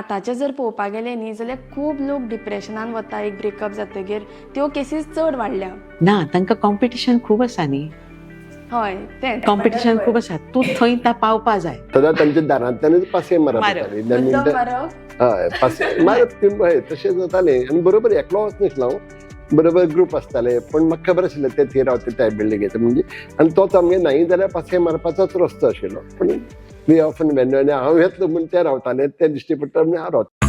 आतांचें जर पळोवपाक गेलें न्ही जाल्यार खूब लोक डिप्रेशनान वता. एक ब्रेकअप जातगीर त्यो केसीस चड वाडल्या. ना, तांकां कॉम्पिटिशन खूब आसा न्ही. हय, तेंच. कॉम्पिटिशन खूब आसा, तूं थंय ता पावपा जाय. सदां तांच्या दारांतल्यानच पासय मारप मारप. जाताली. मुद्दम मारप. हय, पासय मारप ती, हय, तशें जातालें. आनी बरोबर एकलो वचनासलो हांव, बरोबर ग्रूप आसताले. पूण म्हाका खबर आशिल्लें ते थंय रावता त्या बिल्डिंगेचो म्हणजे, आनी तोच आमगे नाही जाल्यार पासय मारपाचोच रस्तो आशिल्लो. पूण वी ऑफन वेन्यू आनी हांव येतलो म्हूण ते रावताले, ते दिश्टी पडटा म्हूण हांव रावतालें.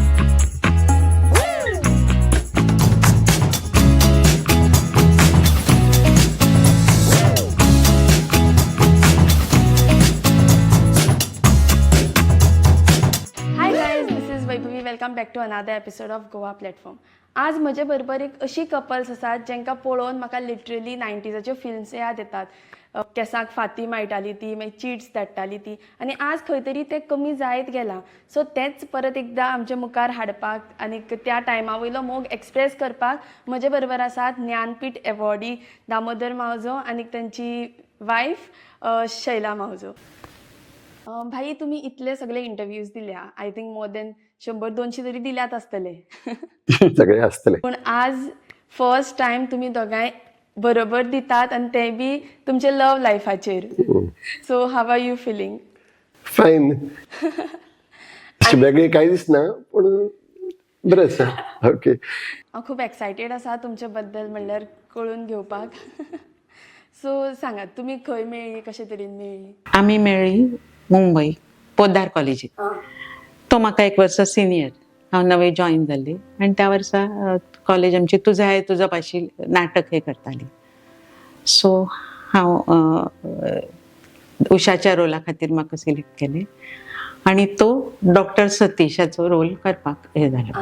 Hi guys, this is Vaibhavi. Welcome back to another episode of Goa platform. आज म्हजे बरोबर एक अशी कपल्स आसात जांकां पळोवन म्हाका लिटरली नायन्टीजाच्यो फिल्म्स याद येतात. केंसाक फांती माळटाली ती, मागीर चिट्स धाडटाली ती, आनी आज खंय तरी तें कमी जायत गेलां. सो तेंच परत एकदां आमच्या मुखार हाडपाक आनी त्या टायमा वयलो मोग एक्सप्रेस करपाक म्हजे बरोबर आसात ज्ञानपीठ एवॉर्डी दामोदर मावजो आनी तांची वायफ शैला मावजो. भाई, तुमी इतले सगळे इंटरव्यूज दिल्या, I think more than 100-200 तरी दिल्यात आसतले. सगळे आसतले. पूण आज फर्स्ट टायम तुमी दोगांय बरोबर दितात आनी तें बी तुमचे love लायफाचेर. So how are you feeling? Fine, अशें वेगळें कांय दिसना, पूण बरें आसा, ओके. हांव खूब एक्सायटेड आसा तुमचे बद्दल म्हणल्यार कळून घेवपाक. सो सांगात, तुमी खंय मेळ्ळी, कशे तरेन मेळ्ळी? आमी मेळ्ळी मुंबय पोद्दार कॉलेजीत. तो म्हाका एक वर्सा सिनियर, हांव नवें जॉईन जाल्लें आनी त्या वर्सा कॉलेज आमची तुझा आहे तुझा पाशी नाटक हे करताली. सो हांव उषाच्या रोला खातीर म्हाका सिलेक्ट केलें आनी तो डॉक्टर सतीशाचो रोल करपाक हे जालो.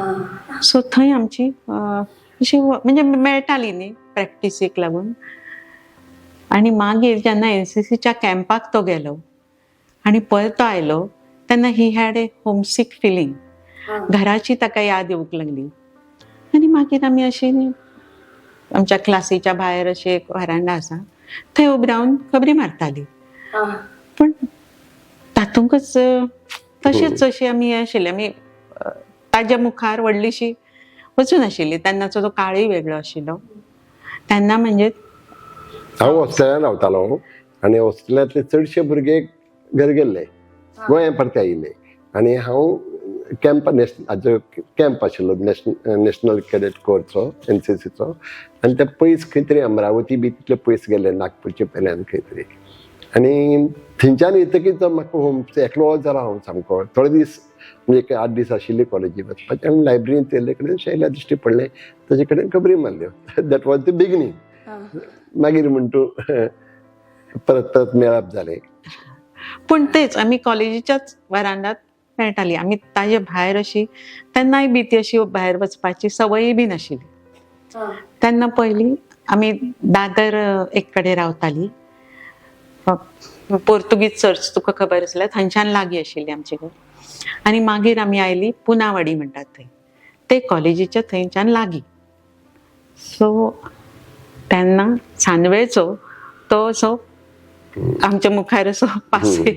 सो थंय आमची अशी म्हणजे मेळटाली न्ही प्रॅक्टिसीक लागून. आनी मागीर जेन्ना एनसीसीच्या कॅम्पाक तो गेलो आनी परतो आयलो तेन्ना he had a homesick feeling, घराची ताका याद येवंक लागली. आनी मागीर आमी अशी आमच्या क्लासीच्या भायर अशी एक व्हरांडा आसा, थंय उबी रावन खबरी मारताली. पूण तातूंकच तशेंच अशी आमी आशिल्ली, आमी ताज्या मुखार व्हडलीशी वचून आशिल्ली. तेन्नाचो तो काळय वेगळो आशिल्लो तेन्ना म्हणजे. हांव हॉस्टेलान रावतालो आनी हॉस्टेलांतले चडशे भुरगे घर गेल्ले, गोंया परते आयिल्ले. आनी हांव कॅम्प हाजो कॅम्प आशिल्लो नॅशनल कॅडेट कोरचो, एनसीसीचो, आनी ते पयस खंय तरी अमरावती बी तितले पयस गेल्ले, नागपूरचे पेल्यान खंय तरी. आनी थंयच्यान येतकीच म्हाका होम एकलो जाला हांव सामको. थोडे दीस म्हणजे एक 8 दीस आशिल्ले कॉलेजीक वचपाचे, आनी लायब्ररींत येयल्ले कडेन शैला दिश्टी पडलें, ताजे कडेन खबरी मारल्यो. That was the beginning. मागीर म्हण तूं परत परत मेळप जालें. पूण तेच आमी कॉलेजीच्याच वरांदात मेळटाली आमी, ताजे भायर अशी तेन्नाय बी ती अशी भायर वचपाची संवय बी नाशिल्ली तेन्ना. पयलीं आमी दादर एक कडेन रावताली, पोर्तुगीज चर्च तुका खबर आसल्यार, थंयच्यान लागीं आशिल्लें आमचें घर. आनी मागीर आमी आयली पुनावाडी म्हणटात थंय, ते कॉलेजीच्या थंयच्यान लागीं. सो तेन्ना सांजवेळचो तो असो आमच्या मुखार असो पासय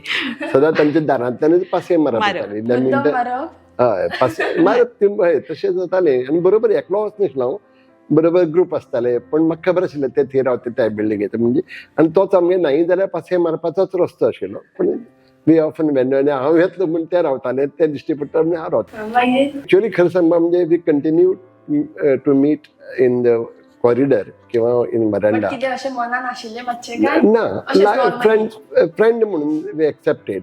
सदां तांच्या दारांतल्यानच पासय मारप मारप. जाताली. मुद्दम मारप. हय, पासय मारप ती, हय, तशें जातालें. आनी बरोबर एकलो वचनासलो हांव, बरोबर ग्रूप आसताले. पूण म्हाका खबर आशिल्लें ते थंय रावता त्या बिल्डिंगेचो म्हणजे, आनी तोच आमगे नाही जाल्यार पासय मारपाचोच रस्तो आशिल्लो. पूण वी ऑफन वेन्यू आनी हांव येतलो म्हूण ते रावताले, ते दिश्टी पडटा म्हूण हांव रावतालें. मागीर? एक्चुअली खरें सांगपा म्हणजे we continue to meet in the corridor किंवा इन बट वरांडा. कितें अशें मनान आशिल्लें मातशें काय ना. अशेंच normally? फ्रेंड फ्रेंड म्हणून we accepted.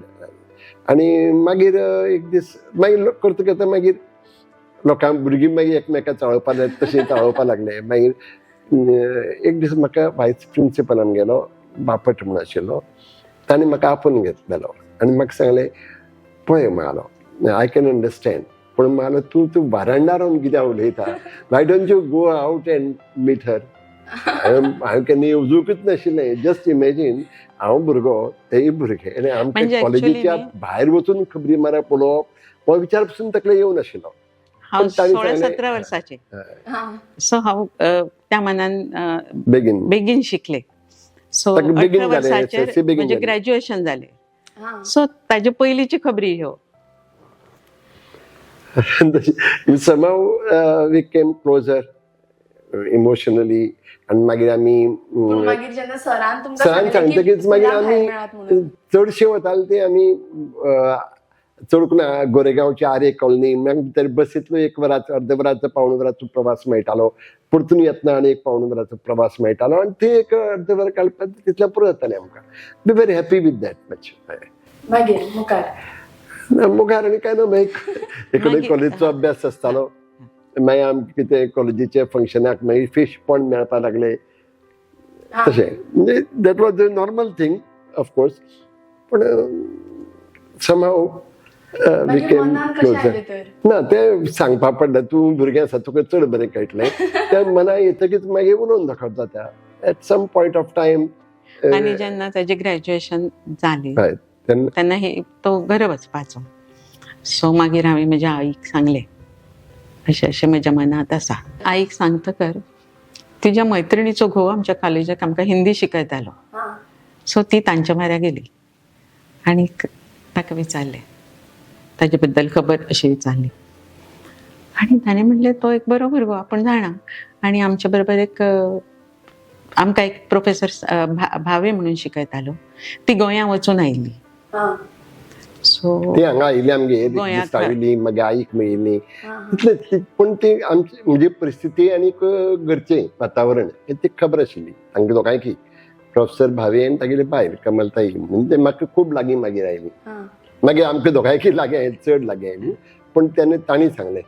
आनी मागीर एक दीस मागीर करता करता मागीर लोकांक भुरगीं मागीर एकमेकां चाळोवपा लागले, तशें चाळोवपा लागले. मागीर एक दीस म्हाका वायस प्रिंसिपल आमगेलो बापट म्हूण आशिल्लो, ताणें म्हाका आपोवन घेतलेलो आनी म्हाका सांगलें, पळय म्हणालो, I can understand, पूण म्हणालो तूं तूं वारांडार रावन कित्याक उलयता? Why don't you go out and meet her? हांवें केन्ना येवजूंकच नाशिल्लें. जस्ट इमॅजीन, हांव भुरगो, तेय भुरगे, आनी आमच्या म्हणजे actually कॉलेजीच्या न्ही- भायर वचून खबरी मारप उलोवप हो विचार पसून तकले येवं नाशिल्लो. हांव पण तांणी 16 सांगलें- 17 वर्साचे. सो हांव त्या मनान बेगीन बेगीन शिकले. सो ताका बेगीन 18 जालें, वर्साचेर SSC बेगीन म्हणजे जालें. ग्रॅज्युएशन जालें. सो ताजे पयलींची खबरी ह्यो. Somehow we came closer emotionally आनी मागीर आमी पूण मागीर जेन्ना सरान तुमकां सरान सांगलें की सांगतकीच मागीर स्कुलाक भायर आमी मेळात म्हणून. चडशे वताले ते आमी चड करून गोरेगांवची आरे कॉलनी, मागीर भितर बसींतलो एक वराचो, अर्द वराचो, पावण वराचो प्रवास मेळटालो. परतून येतना आनी एक पावण वराचो प्रवास मेळटालो आनी ते एक अर्द वर काडपाक तितलें पुरो जातालें आमकां. Be very happy with that much. मागीर मुखार? मुखार आनी काय ना, मागीर एकडे मागीर- कॉलेजचो अभ्यास आसतालो. मागीर आमकां कितें कॉलेजीच्या फंक्शनाक मागीर फीश पण मेळपाक लागले. तशें म्हणजे that was the normal thing, of course, पूण समहाव we मागीर केम मनान कशें क्लोजर. आयलें तर? ना, तें सांगपा पडलें. तूं भुरगें आसा, तुका चड बरें कळटलें. तें मना येतकीच मागीर उलोवन दाखोवप जाता at some point of time. आनी जेन्ना ताजें ग्रॅज्युएशन जालें हय, तेन्ना तेन्ना हे तो घरा वचपाचो. सो मागीर हांवें म्हज्या आईक सांगलें, अशें अशें म्हज्या मनांत आसा. आईक सांगतकर तिज्या मैत्रिणीचो घोव आमच्या कॉलेजाक आमकां हिंदी शिकयतालो. सो ती तांच्या म्हऱ्या गेली आनी ताका विचारलें, ताजे बद्दल खबर अशी विचारली आनी ताणें म्हणलें, तो एक बरो भुरगो, आपूण जाणा. आनी आमच्या बरोबर एक आमकां एक प्रोफेसर भावे म्हणून शिकयतालो, ती गोंया वचून आयिल्ली. सो ती हांगा आयिल्ली आमगेर. गोंयांत. दिसताविली, मागीर आईक मेळिल्ली. हा. तितलें पूण ती आमची म्हणजे परिस्थिती आनी घरचें वातावरण हें ती खबर आशिल्ली तांकां दोगांयकी, प्रोफेसर भावे आनी तागेली बायल कमलताई. म्हणजे म्हाका खूब लागीं मागीर आयली. मागीर आमकां दोगांयकी लागीं आयली, चड लागीं आयली. पूण तेन्ना तांणी सांगलें.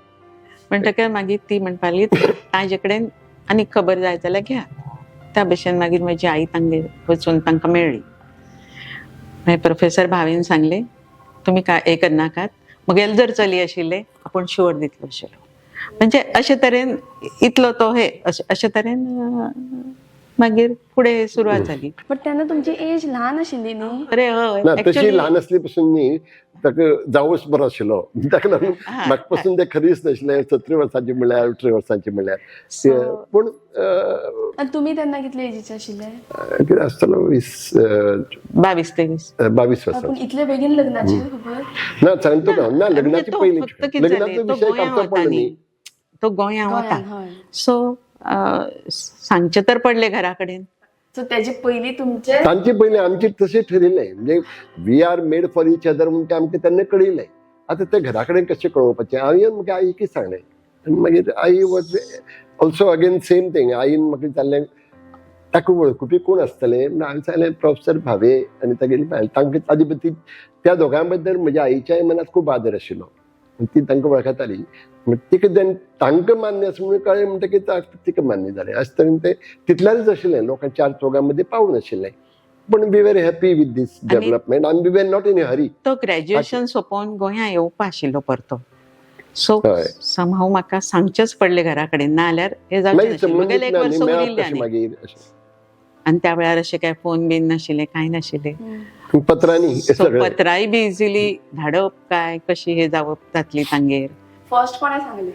म्हणटकर मागीर ती म्हणपाक लागली, ताजे कडेन आनी खबर जाय जाल्यार घ्या. त्या भशेन मागीर म्हजी आई तांगेर वचून तांकां मेळ्ळी. मागीर प्रोफेसर भावेन सांगलें, तुमी काय हें करनाकात, म्हगेलें जर चली आशिल्लें आपूण शुवर दितलो आशिल्लो. म्हणजे अशे तरेन इतलो तो हे अशे अशे तरेन मागीर फुडें सुरवात जाली. बट तेन्ना तुमची एज ल्हान आशिल्ली न्ही? अरे हय. ना, तशी Actually, ल्हान आसली पसून न्ही, ताका जावच बरो आशिल्लो. ताका लागून म्हाका पसून तें खरीच नाशिल्लें, 17 वर्सांची म्हणल्यार, 18 वर्सांची म्हणल्यार. पूण आनी तुमी तेन्ना कितले एजीचे आशिल्ले? कितें आसतलो, 20 22 23. 22 पूण वर्सांची. इतले बेगीन लग्नाची खबर? ना, सांगता तुका ना, म्हणजे लग्नाची तो पयलीं फक्त कितें जालें, लग्नाचो तो विशय गोंया काडचो वता पडलो न्ही. न्ही. तो गोंया वता. गोंयान हय. सो सांगचें तर पडलें घरा कडेन. सो तेजे पयलीं तुमचे तांचे पयलीं आमचें तशें ठरिल्लें, म्हणजे we are made for each other म्हूण तें आमकां तेन्ना कळिल्लें. आतां तें घरा कडेन कशें कळोवपाचें? हांवें म्हाका आईकय सांगलें आनी मागीर आई was also again same thing. आईन म्हाका विचारलें, ताका वळखुपी कोण आसतले? म्हणून हांवें सांगलें, प्रोफेसर भावे आनी तागेली बायल. तांकां ताजे बद्दल, त्या दोगां बद्दल म्हज्या आईच्याय मनांत खूब आदर आशिल्लो. ती तांकां वळखताली. तिका जेन्ना तांकां मान्य आसा म्हणून कळ्ळें म्हणटकीर तिका मान्य जालें. अशें तरेन तें तितल्यानच आशिल्लें, लोकांक चार चौगां मदीं पावून आशिल्लें. पूण we were happy with this development आनी we were not in hurry. तो ग्रॅज्युएशन सोंपोवन गोंया येवपा आशिल्लो परतो. सो हय. समहाव म्हाका सांगचेंच पडलें घरा कडेन, ना जाल्यार हें जावचें मागीर नाशिल्लें. संबंदीत म्हगेलें एक ना वर्स न्ही, मेळप उरिल्लें कशें आनी मागीर अशें. आनी त्या वेळार अशें काय फोन बीन नाशिल्ले, कांय नाशिल्लें. पत्रांनी हें सो सगळें. पत्रांय बी इजिली धाडप काय कशी हे जावप जातली तांगेर. फर्स्ट कोणें सांगलें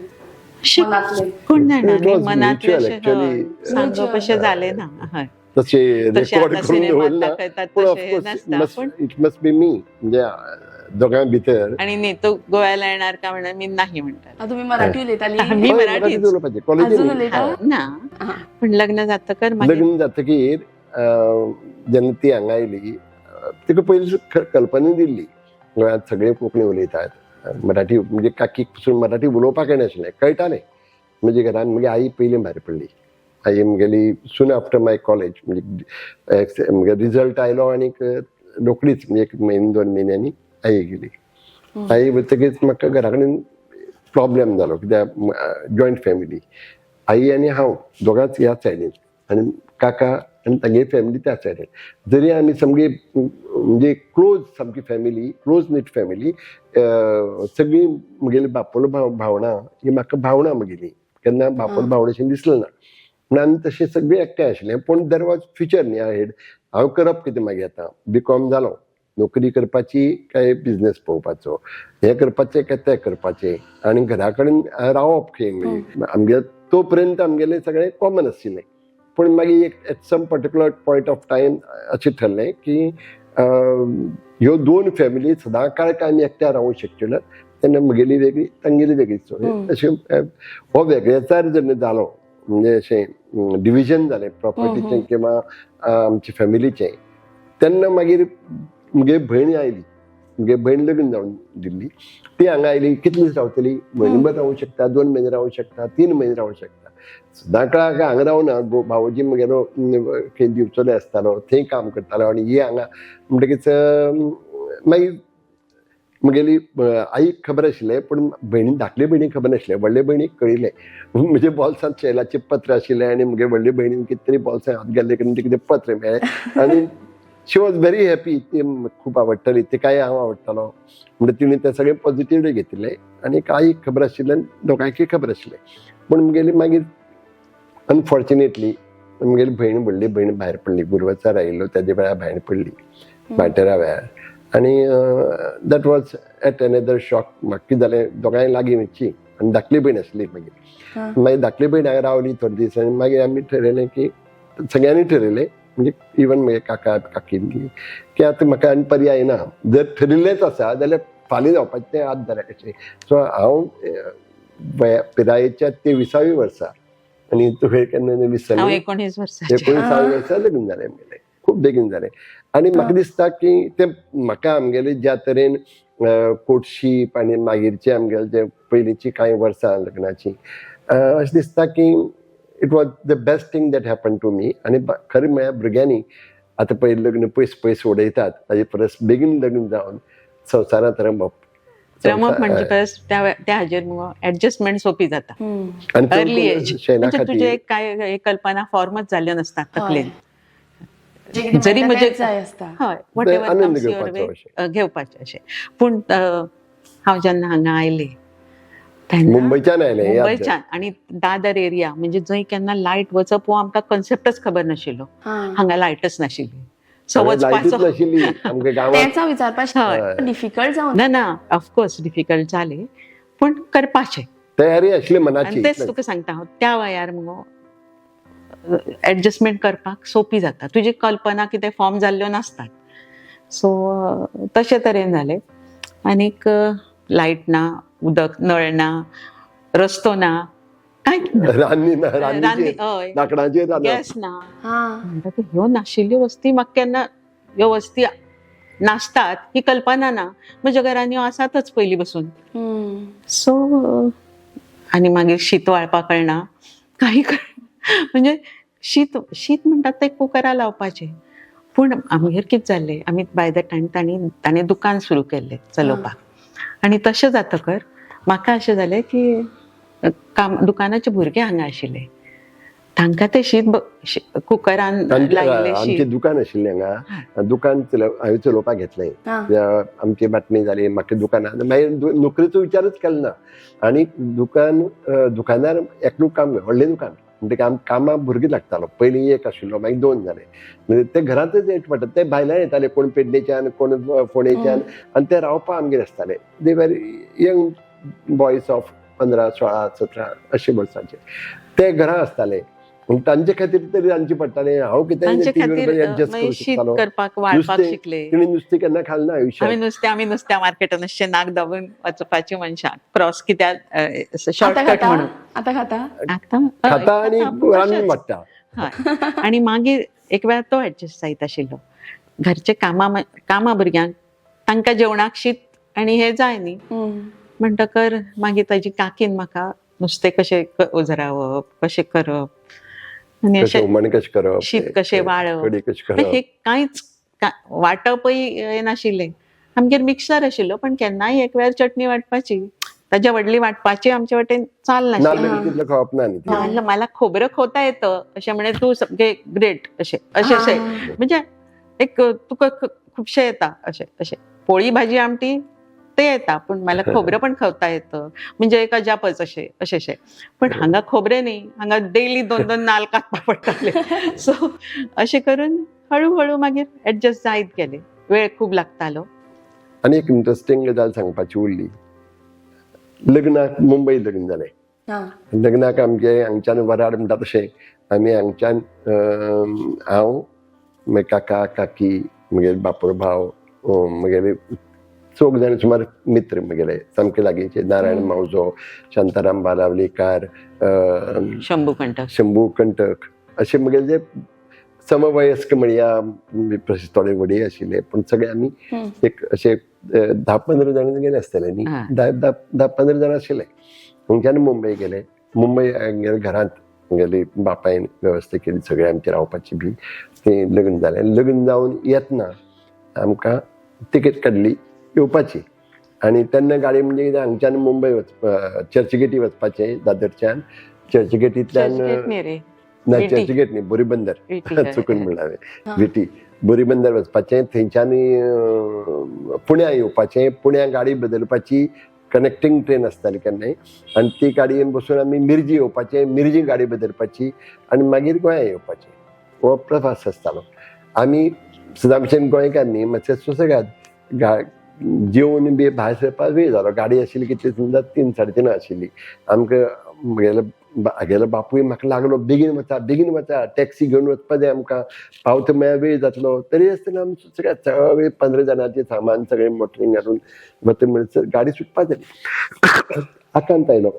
अशें मनांतलें? कोण जाणा It न्ही, was मनांतलें mutual अशें actually. हय, सांगप अशें जालें ना. हय. तशें तशें रेकॉर्ड आतां करून सिनेमात दवरना, दाखयतात पूण तशें हे ऑफकोर्स नासता, पूण it must be मी, म्हणजे दोगां भितर. आणि न्ही तो गोव्याला येणार का म्हणून मी नाही म्हणटाले. तुमी मराठी उलयताली? मी हय, मराठीच. मराठीच उलोवपाचें कॉलेजीन. अजून उलयता? ना, पण लग्न जातकर मागीर लग्न जातकीर जेन्ना ती हांगा आयली, तिका पयलीं कल्पना दिल्ली, गोंयांत सगळे कोंकणी उलयतात, मराठी म्हणजे काकीक पसून मराठी उलोवपाक येनाशिल्लें, कळटालें. म्हणजे घरान म्हगे आई पयलीं भायर पडली. आई म्हगेली सून आफ्टर my college, म्हणजे म्हगे रिजल्ट आयलो आनीक रोखडीच, म्हणजे एक म्हयनो 2 म्हयन्यांनी आई गेली. आई वतकीच म्हाका घरा कडेन प्रॉब्लेम जालो, कित्याक जॉयंट फॅमिली, आई आनी हांव दोगांच ह्या सायडीन आनी काका आनी तागेली फॅमिली त्या सायडीन. जरी आमी सामकी म्हणजे क्लोज, सामकी फॅमिली, क्लोज नीट फॅमिली सगळीं. म्हगेली बापोल भावणां ही म्हाका भावणां म्हगेली, केन्ना बापोल भावणां अशें दिसलें ना. पूण आमी तशें सगळीं एकठांय आशिल्लें. पूण there was future न्ही अहेड. हांव करप कितें मागीर? आतां बी कॉम जालो, नोकरी करपाची काय बिजनेस पळोवपाचो, हें करपाचें काय तें करपाचें, आनी घरा कडेन रावप खंय? म्हणजे आमगे तो पर्यंत आमगेलें सगळें कॉमन आशिल्लें. पूण मागीर एक at some particular point of time अशें ठरलें की ह्यो दोन फॅमिली सदां काळ काय आमी एकठांय रावूंक शकच्यो ना. तेन्ना म्हगेली वेगळी, तांगेली वेगळी स्टोरी. अशें हो वेगळेचार जेन्ना जालो, म्हणजे अशें डिविजन जालें प्रॉपर्टीचें किंवा आमच्या फॅमिलीचें, तेन्ना मागीर म्हगे भयण आयली. म्हगे भयण लग्न जावन दिल्ली, ती हांगा आयली. कितले दीस रावतली? म्हयनोभर रावूंक शकता, 2 म्हयने रावूंक शकता, 3 म्हयने रावूंक शकता. सदांकाळ काय हांगा रावना. भावोजी म्हगेलो खंय दिवचले आसतालो, थंय काम करतालो आनी ही हांगा. म्हणटकीच मागीर म्हगेली आईक खबर आशिल्लें, पूण भयणी, धाकले भयणीक खबर नाशिल्लें. व्हडले भयणीक कळिल्लें. म्हजे बॉल्सांत शैलाचें पत्र आशिल्लें आनी म्हगे व्हडले भयणीन कितें तरी बॉल्सांत हात घाल्ले कडेन कितें पत्र मेळ्ळें आनी she was very happy. ती खूब आवडटाली, तिकाय हांव आवडटालो. म्हणजे तिणें तें सगळें पॉझिटिवली घेतिल्लें आनी आईक खबर आशिल्लें आनी दोगांयकय खबर आशिल्लें. पूण म्हगेली मागीर अनफॉर्च्युनेटली म्हगेली भयण, व्हडली भयण भायर पडली. गुरवाचार आयिल्लो तेजे वेळार भायर पडली, भाटेरा वेळार. आनी that was yet another shock. म्हाका कितें जालें, दोगांय लागीं वचची आनी धाकली भयण आसली मागीर. मागीर धाकली भयण हांगा रावली थोडे दीस आनी मागीर आमी ठरयलें की, सगळ्यांनी ठरयलें, म्हणजे इवन म्हगे काका काकी, की आतां म्हाका आनी पर्याय ना. जर ठरिल्लेंच आसा जाल्यार फाल्यां जावपाचें तें आज जाल्यार कशें? सो हांव पिरायेच्या 23व्या वर्सा आनी तुवें केन्ना हांव विसरलें. 19 वर्साचें. 19व्या वर्सा लग्न जालें आमगेलें. खूब बेगीन जालें आनी म्हाका दिसता की तें म्हाका आमगेले ज्या तरेन कोर्टशीप आनी मागीरचे आमगेले जे पयलींची कांय वर्सां लग्नाची, अशें दिसता की it was the best thing that happen to me. आनी खरें म्हळ्यार भुरग्यांनी आतां पळय लग्न पयस पयस उडयतात, ताजे परस बेगीन लग्न जावन संवसारांत रमप. रमप म्हणजे परस त्या त्या हाजेर मुगो ऍडजस्टमेंट सोपी जाता. आनी चड अर्ली करून एज शैला म्हणजे तुजे खातीर काय कल्पना फॉर्मच जाल्यो नासतात तकलेन. जे कितें जरी मेळटा म्हजे तेंच जाय आसता. हय, what ever आनंद कम्स your घेवपाचो वे अशें. घेवपाचें अशें. पूण हांव जेन्ना हांगा आयलें तेन्ना मुंबयच्यान आयलें, याद कर. मुंबयच्यान आनी दादर एरिया म्हणजे जंय केन्ना लायट वचप हो आमकां कन्सेप्टच खबर नाशिल्लो. हांगा लायटच नाशिल्ली, सो हांगा लायटूच वचपाचो नाशिल्ली आमच्या गांवांत. तेंच हांव विचारपाक डिफिकल्ट जावन ना ना, ऑफकोर्स डिफिकल्ट जालें, पूण करपाचें. तयारी आशिल्ली मनाची. आनी तेच तुका सांगता हांव, त्या वयार मुगो एडजस्टमेंट करपाक सोंपी जाता. तुजी कल्पना कितें फॉर्म जाल्ल्यो नासतात. सो तशे तरेन जालें. आनीक लायट ना, उदक नळ ना, रस्तो ना, कांयच ना. रान्नी ना. रांदी रान्नीचेर, हय. लांकडाचेर रांदप. गॅस ना. म्हणटा ह्यो नाशिल्ल्यो वस्ती म्हाका केन्ना ह्यो वस्ती नासतात ही कल्पना ना. म्हज्या घरान ह्यो आसातच पयलीं बसून. सो आनी मागीर शीत वाळपाक कळना, काही कळना. म्हणजे शीत शीत म्हणटात तें कुकरा लावपाचें, पूण आमगेर कितें जाल्लें, आमी बाय the time तांणी ताणें दुकान सुरू केल्लें चलोवपाक आनी तशें जातकर म्हाका अशें जालें की काम दुकानाचे भुरगे हांगा आशिल्ले, तांकां तें शीत कुकरान लायिल्लें आमचें शीत. दुकान आशिल्लें हांगा. दुकान हांवें चलोवपाक घेतलें. आमची बाटणी जाली, म्हाका दुकानार मागीर नोकरेचो विचारच केलो ना. आनी दुकान दुकानार एकलूच काम, व्हडलें दुकान म्हणटकीर आम कामाक भुरगीं लागतालो. पयलीं एक आशिल्लो, मागीर दोन जाले. म्हणजे ते घरांतच येत पडटा. ते भायल्यान येताले, कोण पेडणेच्यान, कोण फोंडेच्यान, आनी ते रावपाक आमगेर आसताले. They were young boys of 15, 16, 17 अशे वर्सांचे. ते घरा आसताले, पूण तांचे खातीर तरी रांदचें पडटालें. हांव कितें तांचे खातीर एडजस्ट मागीर करूं शीत शकतालो. करपाक वाळपाक नुस्तें शिकले. तिणें नुस्तें केन्ना खालें ना आमी आयुश्यात. नुस्तें, आमी नुस्त्या मार्केटान अशें नाक दाबून वचपाची मनशां, क्रॉस कित्याक आता शॉर्टकट खाता? म्हणून. आता खाता? आतां हय, खाता आनी खाता, पूण रांदून तशेंच. वाडटा. हय. आनी मागीर एक वेळार तो एडजस्ट जायत आशिल्लो. घरचे कामां कामां भुरग्यांक तांकां जेवणाक शीत आनी हें जाय न्ही. म्हणटकर मागीर ताजी काकीन म्हाका नुस्तें कशें उजरावप, कशें करप आनी कशें अशें हुमण कशें करप, शीत कशें वाळप. कडी कशी करप. हे कांयच वांटपय हें नाशिल्लें. आमगेर मिक्सर आशिल्लो, पण केन्नाय एक वेळार चटणी वांटपाची, ताज्या व्हडली वांटपाची आमचे वाटेन चाल नाशिल्ली. नाल्ल बी तितलो खावप ना न्ही. मला मला खोबरं खोता येतं अशें म्हणजे तूं सामकें ग्रेट अशें अशें अशें. म्हणजे एक तुका खुबशें येता अशें अशें. पोळी भाजी आमटी ते येता, पूण मला खोबरं पण खवता येतं म्हणजे एक अजापच अशें अशें अशें. पण हांगा खोबरें न्ही, हांगा डेली दोन दोन नाल कातपा पडटाले. सो अशें करून हळू हळू मागीर एडजस्ट जायत गेले. वेळ खूब लागतालो. आनी एक इंट्रस्टींग गजाल सांगपाची उरली. लग्नाक मुंबय लग्न जालें. लग्नाक आमगे हांगच्यान वराड म्हणटा तशें आमी हांगच्यान हांव, मागीर काका काकी, म्हगेले बापोल भाव, म्हगेले चौग जाण सुमार मित्र म्हगेले सामके लागींचे, नारायण मावजो, शांताराम बालावलीकार, शंभू कंटक, शंभू कंटक, अशे म्हगेले जे समवयस्क म्हणया, तशे थोडे व्हडूय आशिल्ले, पूण सगळे आमी एक अशे 10-15 जाण गेले आसतले न्ही, 10-15 जाण आशिल्ले. थंयच्यान मुंबय गेले. मुंबय गेले, घरांत म्हगेली बापायन वेवस्था केली सगळें आमची रावपाची बी. तें लग्न जालें. लग्न जावन येतना आमकां तिकेट काडली येवपाची आनी तेन्ना गाडी म्हणजे कितें, हांगच्यान मुंबय वच चर्चगेटी वचपाचें, दादरच्यान चर्चगेटींतल्यान चर्चगेट न्ही रे, ना, विटी. चर्चगेट न्ही, बोरीबंदर. विटी. चुकून म्हणलें हांवें. विटी, बोरीबंदर वचपाचें, थंयच्यान पुण्या येवपाचें, पुण्या गाडी बदलपाची, कनेक्टींग ट्रेन आसताली केन्नाय, आनी ती गाडयेन बसून आमी मिरजी येवपाचें, मिरजी गाडी बदलपाची आनी मागीर गोंया येवपाचें. हो प्रवास आसतालो. आमी सदां भशेन गोंयकार न्ही, मातशें सुसेगाद जेवन बी भायर सरपाक वेळ जालो. गाडी आशिल्ली कितली, समजा 3-3:30 आशिल्ली. आमकां म्हगेलो हागेलो बापूय म्हाका लागलो, बेगीन वचा, बेगीन वचा, टॅक्सी घेवन वचपा जाय आमकां, पावता म्हळ्यार वेळ जातलो. तरी आसतना आमी सुसेगाद सगळें 15 जाणांचें सामान सगळें मोटरीन घालून वता म्हणसर गाडी सुटपा जाली. आकांत आयलो.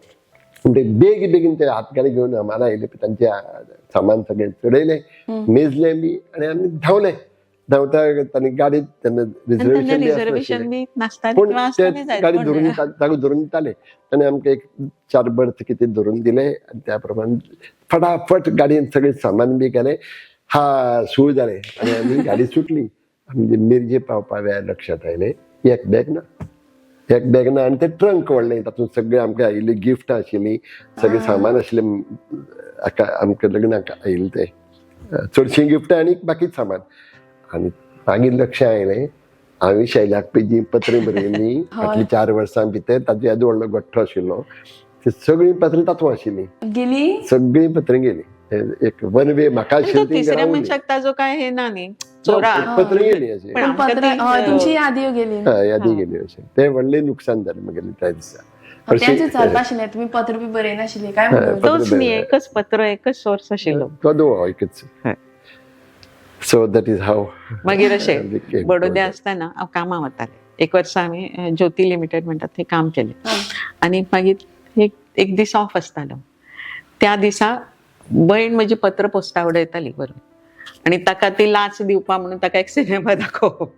म्हणटकीर बेगीन बेगीन ते हातगाडी घेवन हमाला आयले, तांचें सामान सगळें चडयलें, मेजलें बी आनी आमी धांवले. धांवता तांणी गाडी तेन्ना आनी तेन्ना रिजर्वेशन बी रिजर्वेशन आसनाशिल्लें. बी नासतालें पूण किंवा ते आसतालें जायत, गाडी पूण धरून जागो धरून दिताले. ताणें आमकां एक 4 बर्थ कितें धरून दिले आनी त्या प्रमाण फटाफट गाडयेन सगळें सामान बी केलें. हा, सूर जालें आनी आमी गाडी सुटली. म्हणजे मिरजे पावपा वेळार लक्षात आयलें, एक बॅग ना, एक बॅग ना. आनी तें ट्रंक व्हडलें, तातूंत सगळें आमकां आयिल्लीं गिफ्टां आशिल्लीं, सगळें सामान आशिल्लें हाका आमकां लग्नाक आयिल्लें तें, चडशीं गिफ्टां आनी बाकीच सामान. आनी मागीर लक्षात आयलें, हांवें शैलाक पळय जीं पत्रां बरयल्लीं फाटलीं 4 वर्सां भितर, ताचो येदो व्हडलो गठ्ठो आशिल्लो, ती सगळीं पत्रां तातूंत आशिल्लीं. गेली. सगळीं पत्रां गेलीं. एक वन वे म्हाका आनी तो आशिल्ली ती तिसऱ्या घरा उरली. मनशाक ताजो काय हे ना न्ही, चोरा. पत्रां गेलीं अशीं. पण आमकां पत्र ती, हय, तुमची यादी गेली. हय, यादी गेली अशें. तें व्हडलें नुकसान जालें म्हगेलें त्या दिसा. तेंच विचारपा आशिल्लें, तुमी पत्र बी बरयनाशिल्लें काय म्हणून. पत्र तोच न्ही, बरयलें. एकच पत्र, एकच सोर्स आशिल्लो. तो दो एकच. हय. सो that is हाव. मागीर अशें बडोद्या आसतना हांव कामां वतालें. एक वर्सा आमी ज्योती लिमिटेड म्हणटात थंय काम केलें आनी मागीर एक दीस ऑफ आसतालो. त्या दिसा भयण म्हजी पत्र पोस्टा उडयताली बरोबर, आनी ताका ती लाच दिवपा म्हणून ताका एक सिनेमा दाखोवप.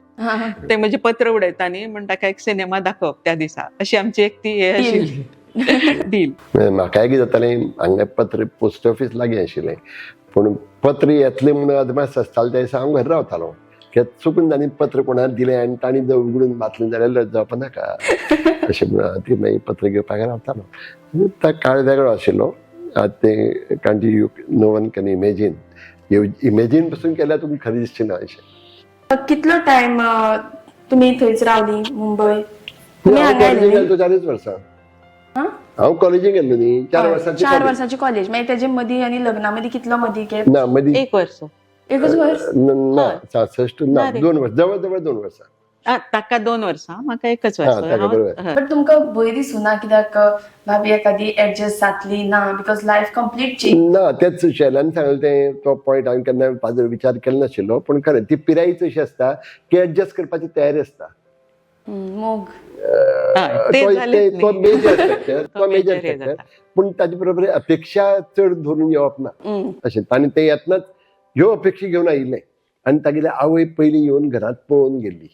ते म्हजें पत्र उडयता न्ही म्हण ताका एक सिनेमा दाखोवप त्या दिसा, अशी आमची एक ती हे आशिल्ली डील. म्हाकाय कितें जातालें, हांगा पत्र पोस्ट ऑफीस लागीं आशिल्लें, पूण पत्र येतलें म्हणून अदमास आसतालो त्या दिसा हांव घरा रावतालो. कित्याक चुकून तांणी पत्र कोणाक दिलें आनी तांणी जर उगडून वाचलें जाल्यार लज जावपा नाका अशें म्हणून हांव ती मागीर पत्र घेवपाक रावतालो. तो काळ वेगळो आशिल्लो. आतां तें कारण you no one can imagine, imagine पसून केल्यार तुमकां खरें दिसचें ना अशें. कितलो टायम तुमी थंयच रावली मुंबय? तुमी हांव हांगा आयले कॉलेजीक न्ही? गेलो 4 वर्सां. हांव कॉलेजीक गेल्लो न्ही, 4 वर्सांची 4 college. वर्सांची कॉलेज. मागीर तेजे मदीं आनी लग्ना मदीं कितलो मदीं गॅप? ना, मदीं एक वर्स. एकच वर्स. ना, 66 ना, ना रे. 2 वर्स, जवळ जवळ 2 वर्सां. ताका 2 वर्सां, म्हाका एकच वर्स. ताका बरोबर. हय. बट तुमकां भंय दिसुना कित्याक भाभी एखादी एडजस्ट जातली ना, because life complete change? ना, तेच शैलान सांगलें तें, तो पॉयंट हांवें केन्ना ताजो विचार केलो नाशिल्लो, पूण खरें ती पिरायच अशी आसता की एडजस्ट करपाची तयारी आसता. मोग. हय, ते जालेंच तो न्ही. मेजर फॅक्टर, तो तो मेजर major हे फॅक्टर, जाता. पूण ताजे बरोबर अपेक्षा चड धरून येवप ना अशें. आनी ते येतनाच ह्यो अपेक्षा घेवन आयिल्लें आनी तागेली आवय पयलीं येवन घरांत पळोवन गेल्ली,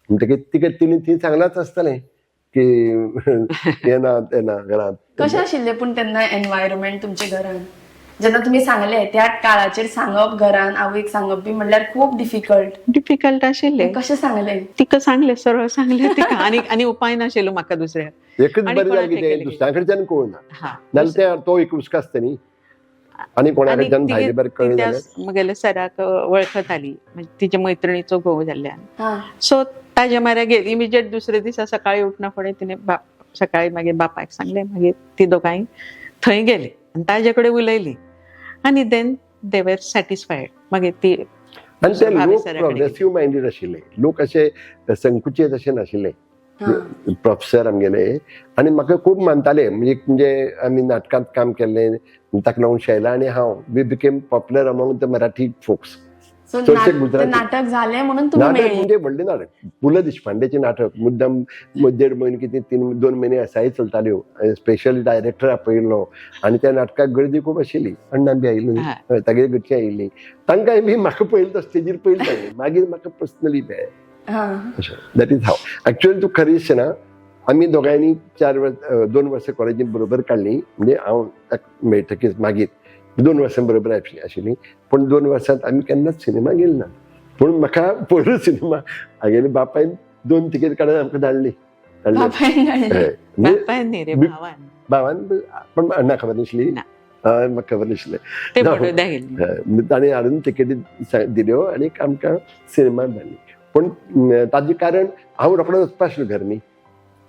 म्हणटकीर तिका तिणें थंय सांगलांच आसतलें की हें ना तें ना घरांत. कशें आशिल्लें पूण तेन्ना एनवायरमेंट तुमच्या घरान, जेन्ना तुमी सांगलें त्या काळाचेर सांगप घरान आवयक सांगप बी म्हणल्यार खूब डिफिकल्ट. डिफिकल्ट आशिल्लें. कशें सांगलें? तिका सांगलें, सरळ सांगलें तिका. आनी आनी उपाय नाशिल्लो म्हाका दुसऱ्या. एकच आनी बरें जालें कोणाक कितें, केलें? दुसऱ्या कडच्यान कळना, हा, नाल्यार ते तो एक हुस्को आसता न्ही, आनी कोणा आनी कडच्यान भायले बरें कळ्ळें ती त्या जाल्यार. म्हगेल्या सराक वळखताली, म्हणजे तिच्या मैत्रिणीचो घोव जाल्ल्यान. सो ताज्या माऱ्या गेली इमिजिएट. दुसरे दिसा सकाळी उठना फुडें तिणें सकाळी मागीर बापायक सांगलें. मागीर ती दोगांय थंय गेली आनी ताजे कडेन उलयली आनी then they were satisfied. मागीर ती आनी ते भाभी लोक सरा कडेन गेली. प्रोग्रेसीव मायंडेड आशिल्ले, लोक अशे संकुचीत अशे नाशिल्ले. प्रोफेसर आमगेले आनी म्हाका खूब मानताले. म्हणजे म्हणजे आमी नाटकांत काम केल्लें, ताका लागून शैला आनी हांव we became popular among the Marathi folks. So चडशे गुजराती. नाटक झालें म्हणून तुमी नाटक मेळ्ळी. म्हणजे व्हडलें नाटक, पु ल देशपांडेचें नाटक मुद्दम देड म्हयने कितें 3-2 म्हयने एसआय चलताल्यो, स्पेशल डायरेक्टर आपयिल्लो आनी त्या नाटकाक गर्दी खूब आशिल्ली. अण्णा बी आयिल्लो, हय. हय, तागेले घरची आयिल्ली, तांकां बी म्हाका पळयलो तो स्टेजीर पयलो तांणी, मागीर म्हाका पर्सनली मेळ्ळें. अशें that is how actually तूं खरें दिसना. आमी दोगांयनी 4 वर्स 2 वर्सां कॉलेजीन बरोबर काडली, म्हणजे हांव ताका मेळटकीच मागीर 2 वर्सां बरोबर आशिल्ली, पूण 2 वर्सांत आमी केन्नाच सिनेमा गेली ना. पूण म्हाका पयलो सिनेमा हागेले बापायन 2 तिकेट काडून आमकां धाडली धाडली. बापायन धाडली. हय. म्हणजे बापायन न्ही रे, भावान. भावान, पण अण्णा खबर नासली. ना. हय, म्हाका खबर नाशिल्लें. ते ना. बडोदा गेल्ले. हय, ताणें हाडून तिकेटी दिल्यो आनी आमकां सिनेमात धाडली. पूण ताजें कारण हांव रोखडो वचपा आशिल्लो घर न्ही,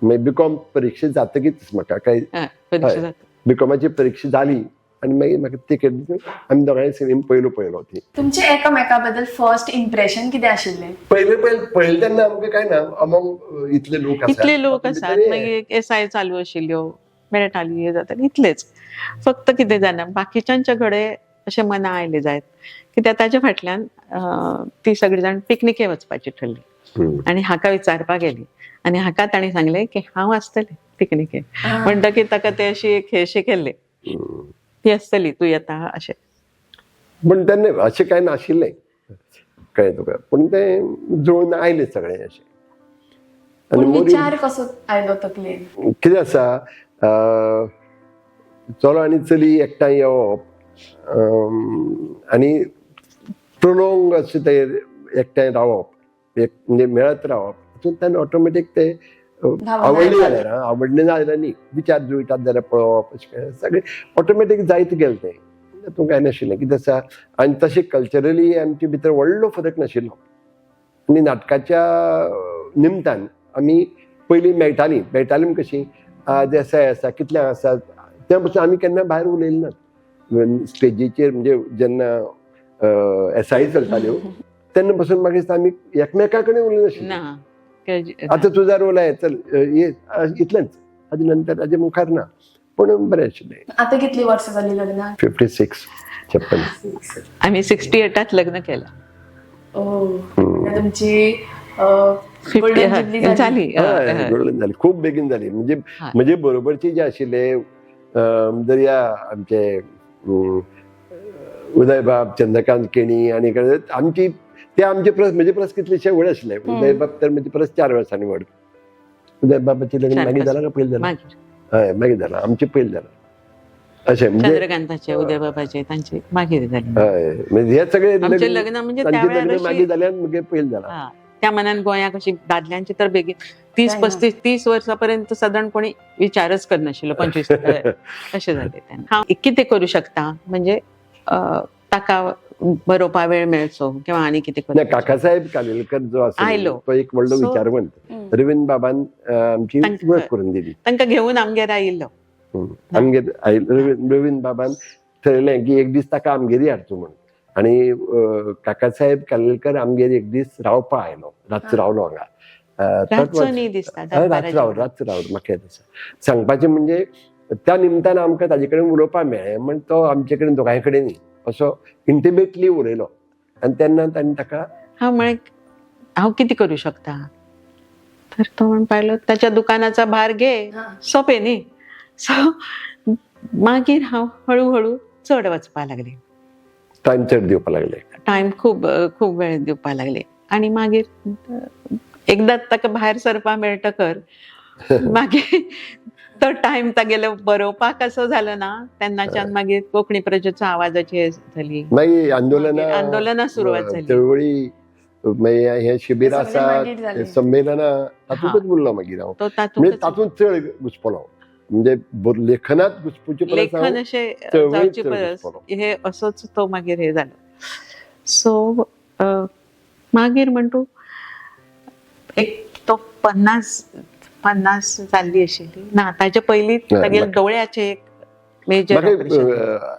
मागीर बीकॉम परिक्षा जातकीच म्हाका काय हय, परीक्षा हय. जाता. बीकॉमाची परीक्षा जाली आनी मागीर म्हाका तिकेट दिवन आमी दोगांय सिनेमा पयलो पयलो ती. तुमचें एकामेका बद्दल फर्स्ट इम्प्रेशन कितें आशिल्लें? पयले पयले पळयले तेन्ना आमकां काय ना, अमोंग इतले लोक आसात, इतले लोक आसात, मागीर एसआय चालू आशिल्ल्यो, मेळटाली, हे जाताली, इतलेच फक्त. कितें जाणा, बाकीच्यांच्या घडे अशें मना आयलें जायत कित्याक ताच्या फाटल्यान ती सगळी जाण पिकनिके वचपाची ठरली आनी हाका विचारपाक गेली आनी हाका तांणी सांगलें की हांव आसतलें पिकनिके. म्हणटकीर ताका ते अशी एक हें केल्लें, ती आसतली, तूं येता अशें. पूण तेन्ना अशें कांय नाशिल्लें, कळ्ळें तुका, पूण तें जुळून आयलें सगळें अशें. पूण मोरी- विचार कसो आयलो तकलेन? कितें आसा, चलो आनी चली एकठांय येवप आनी प्रोलोंग अशें ते एकठांय रावप, एक म्हणजे मेळत रावप, तितून तेन्ना ऑटोमॅटीक ते भावना आवडले येतात. जाल्यार आवडले ना जाल्यार न्ही, विचार जुळटात जाल्यार पळोवप, अशें सगळें ऑटोमॅटीक जायत गेलें तें. तातूंत कांय नाशिल्लें. कितें आसा, आनी तशें कल्चरली आमचे भितर व्हडलो फरक नाशिल्लो. आनी नाटकाच्या निमतान आमी पयलीं मेळटालीं, मेळटालीं कशीं, आज एसआय आसा, कितल्यांक आसा, त्या पसून आमी केन्ना भायर उलयले नात स्टेजीचेर. म्हणजे जेन्ना एसआय चलताल्यो तेन्ना पसून मागीर आमी एकमेका कडेन उलयनाशिल्ले. ना. आतां तुजा रोल आहे, चल ये, इतलेंच, ताजे नंतर ताजे मुखार ना. पूण बरें आशिल्लें. आतां कितली वर्सां जाली लग्नाक? 56, 56. आमी 68त लग्न केलां. ओ, म्हणजे तुमची गोल्डन जुबली 50 जाली. जाली. हय, हय, हय. गोल्डन जाली, खूब बेगीन जाली. म्हणजे हय. म्हणजे बरोबरचे जे आशिल्ले, दर्या आमचे उदयबाब, चंद्रकांत केणी आनी आमची ते आमचे परस म्हजे परस कितलेशे व्हड आशिल्ले. उदयबाब तर म्हजे परस 4 वर्सांनी व्हड. उदयबाबाचें लग्न चार मागीर पांच. जालां काय पयलीं जालां? मागीर. हय, मागीर जालां, आमचें पयलीं जालां अशें. म्हणजे चंद्रकांताचे, उदयबाबाचे, तांचे मागीर जाले. हय, म्हणजे हे सगळे आमचे लग्न म्हणजे त्या तांचें वेळार लग्न अशी- मागीर जालें आनी म्हगे पयलीं जालां. हा, त्या मनान गोंयाक अशी दादल्यांची तर बेगीन 30 जायना. 35 30 वर्सां पर्यंत सादारण कोणी विचारच करनाशिल्लो, 25 अशें जालें तेन्ना. हांव कितें करूं शकता म्हणजे ताका बरोवपा वेळ मेळचो किंवा आनी कितें ना, करूं. काकासाहेब कालेलकर जो आसा आयलो. तो एक व्हडलो So- विचारवंत. रवींद्र बाबान आमची वळख करून दिली. तांकां घेवन आमगेर आयिल्लो. आमगेर रवींद्र बाबान ठरयलें की एक दीस ताका आमगेर हाडचो म्हणून, आनी काकासाहेब कालेलकर आमगेर एक दीस रावपा आयलो, रातचो रावलो हांगा. रातचो न्ही दिसता, हय, रातचो राव, रातचो राव, म्हाका याद आसा. सांगपाचें म्हणजे त्या निमतान आमकां ताजे कडेन उलोवपाक मेळ्ळें, म्हण तो आमचे कडेन दोगांय कडेन न्ही असो इंटिमेटली उलयलो आनी तेन्ना ताणें ताका हांव म्हळें हांव कितें करूं शकता, तर तो म्हणपाक लागलो ताच्या दुकानाचा भार घे, सोंपें न्ही. सो मागीर हांव हळू हळू चड वचपाक लागलें. टायम चड दिवपाक लागले. टायम खूब खूब वेळ दिवपाक लागले आनी मागीर एकदां ताका भायर सरपाक मेळटकर मागीर तो टायम तागेलो बरोवपाक असो जालो ना, तेन्नाच्यान मागीर कोंकणी प्रजेचो आवाजाची हे जाली. मागीर आंदोलनां, मागीर आंदोलनां सुरवात जाली. चळवळी, मागीर हे शिबीर सगळें आसा, मागीर जालें. संमेलनां, तातूंतच उरलो मागीर हांव. तो म्हणजे तातूंतच तातूंत चड घुसपलो, म्हणजे लेखनात घुसपूचे परस लेखन हांव अशें चळवळीत जावचे चड परस घुसपलो. हे असोच तो मागीर हे जालो. सो मागीर म्हण तूं एक तो 50 जाल्ली आशिल्ली ना, ताजे पयलीं ना, तागेले म्हाका- दोळ्याचे एक मेजर म्हाका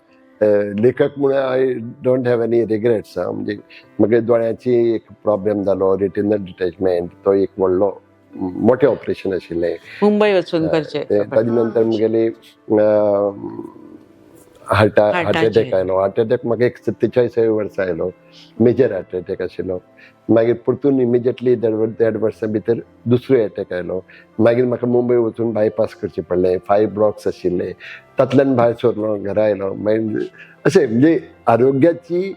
लेखक म्हणून I don't have any regrets. म्हणजे म्हागे दोळ्याची एक प्रॉब्लेम जालो, रेटिनल डिटॅचमेंट, तो एक व्हडलो मोठें ऑपरेशन आशिल्लें. मुंबय वचून करचें. ताजे नंतर म्हगेली हार्ट हार्टाचेर. अटॅक आयलो. हार्ट अटॅक म्हाका एक 47 वर्सां आयलो, मेजर हार्ट अटॅक आशिल्लो. मागीर परतून इमिजिएटली देड वर्सां भितर दुसरो अटॅक आयलो. मागीर म्हाका मुंबय वचून बायपास करचें पडलें. 5 ब्लॉक्स आशिल्ले, तातल्यान भायर सरलो, घरा आयलो. मागीर अशें म्हणजे आरोग्याची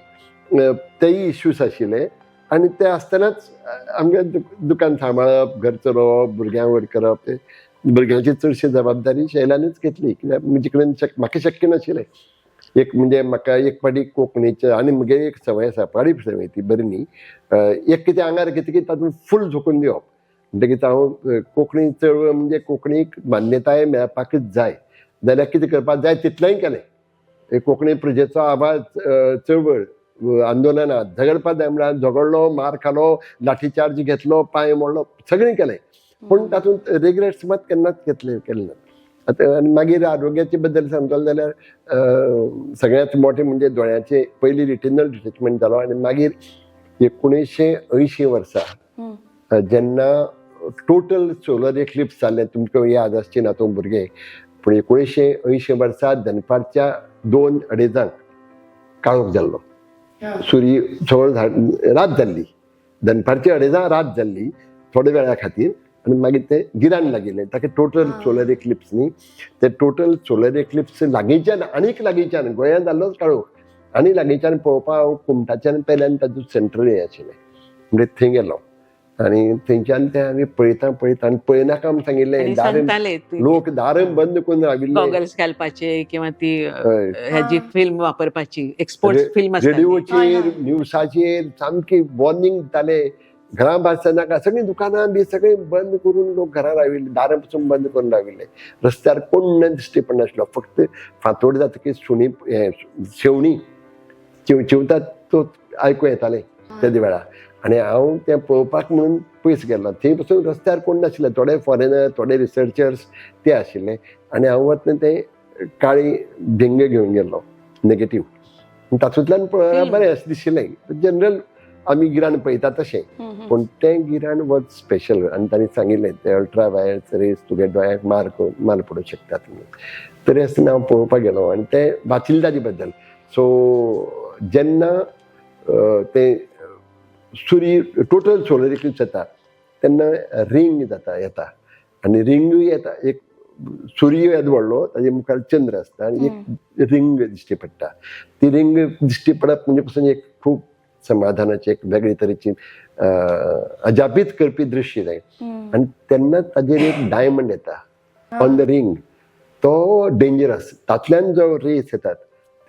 तेय इश्यूज आशिल्ले आनी ते आसतनाच आमगे दुकान सांबाळप, घर चलोवप, भुरग्यांक व्हड करप, ते भुरग्यांची चडशी जबाबदारी शैलानच घेतली, कित्याक म्हजे कडेन म्हाका शक्य नाशिल्लें. एक म्हणजे म्हाका एक फावटी कोंकणीचे आनी म्हगे एक संवय आसा, पाडी संवय ती बरी न्ही, एक कितें आंगार घेतकीर तातूंत फूल झोकून दिवप. म्हणटकीच हांव कोंकणी चळवळ म्हणजे कोंकणीक मान्यताय मेळपाकच जाय जाल्यार कितें करपाक जाय तितलेंय केलें. एक कोंकणी प्रजेचो आवाज चळवळ, आंदोलनां झगडपाक जाय म्हणल्यार झगडलो, मार खालो, लाठी चार्ज घेतलो, पांय मोडलो, सगळें केलें, पूण तातूंत रिग्रेट्स मात केन्नाच घेतले केले ना. आतां आनी मागीर आरोग्याचे बद्दल सांगतलो जाल्यार सगळ्यांत मोठें म्हणजे दोळ्याचे पयलीं रिटिनल डिटेचमेंट जालो आनी मागीर 1980 वर्सा जेन्ना टोटल सोलर एक्लिप्स जालें, तुमकां याद आसची ना तूं भुरगें, पूण 1980 वर्सा दनपारच्या 2-2:30 काळोख जाल्लो, सूर्य सगळो रात जाल्ली, दनपारची 2:30 रात जाल्ली थोड्या वेळा खातीर, आनी मागीर तें गिराण लागिल्लें, ताका टोटल सोलर एक्लिप्स न्ही. ते टोटल सोलर एक्लिप्स लागींच्यान आनीक लागींच्यान, गोंयांत जाल्लोच काळोख, आनी लागींच्यान पळोवपाक हांव कुमटाच्यान पेल्यान ताजो सेंटर हें आशिल्लें, म्हणजे थंय गेलो आनी थंयच्यान ते आमी पळयता पळयता आनी पळयनाका म्हूण सांगिल्लें, आनी दार सांगताले ते लोक दार बंद करून राविल्ले, गॉगल्स घालपाचे किंवा ती ह्याची फिल्म वापरपाची, एक्सपोर्ट फिल्म आसताली. रेडिओचेर न्यूसाचेर सामकी वॉर्निंग दिताले, घरां भायर नाका, सगळीं दुकानां बी सगळीं बंद करून लोक घरां राविल्ले, दारां पसून बंद करून राविल्ले, रस्त्यार कोण ना दिश्टी पडनासलो, फक्त फांतोड जातकीर सुणी हें शेवणी चिवचिवतात तो आयकूं येतालें तेदे वेळार. आनी हांव तें पळोवपाक म्हणून पयस गेल्लो, थंय पसून रस्त्यार कोण नाशिल्ले, थोडे फॉरेनर, थोडे रिसर्चर्स ते आशिल्ले, आनी हांव वतना ते काळी भिंग घेवन गेल्लो नेगेटीव, तातूंतल्यान पळोवपाक बरें अशें दिशिल्लें, जनरल आमी गिराण पळयता तशें, पूण तें गिराण वॉज स्पेशल. आनी तांणी सांगिल्लें ते अल्ट्रा वायर्स रेज तुगे दोळ्याक मार पडूंक शकतात म्हणून. तरी आसतना हांव पळोवपाक गेलो आनी तें वाचिल्लें ताजे बद्दल. सो जेन्ना तें सूर्य टोटल सोलर इक्लिप्स जाता तेन्ना रिंग जाता येता, आनी रिंगूय येता, एक सूर्य येदो व्हडलो, ताजे मुखार चंद्र आसता आनी एक रिंग दिश्टी पडटा. ती रिंग दिश्टी पडप म्हणजे पसून एक खूब समाधानाची एक वेगळे तरेची अजापीत करपी दृश्य जाय. आनी तेन्ना ताजेर एक डायमंड येता ऑन the ring, तो डेंजरस, तातल्यान जो रेस येतात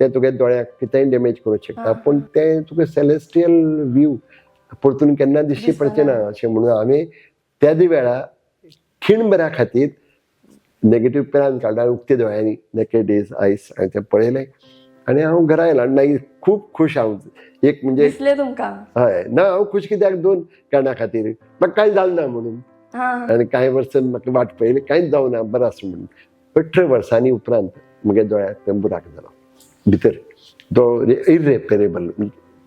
ते तुगे दोळ्याक कितेंय डॅमेज करूंक शकता, पूण तें तुका सेलेस्टियल व्यू परतून केन्ना दिश्टी पडचें ना. अशें म्हणून आमी त्याच वेळा खीणभरा खातीर नेगेटीव पेरान काडला उक्ते दोळ्यांनी, नेकेड डेज आयस, हांवें तें पळयलें आनी हांव घरा आयलो आनी मागीर खूब खूश हांव. एक म्हणजे दिसलें तुमकां? हय ना, हांव खूश कित्याक 2 कारणां खातीर, म्हाका कांय जालें ना म्हणून, आनी कांय वर्सां म्हाका वाट पळयली कांयच जावना बरें आसा म्हणून. 18 वर्सांनी उपरांत म्हगे दोळ्याक ते बुराक जालो भितर, तो इरेपेरेबल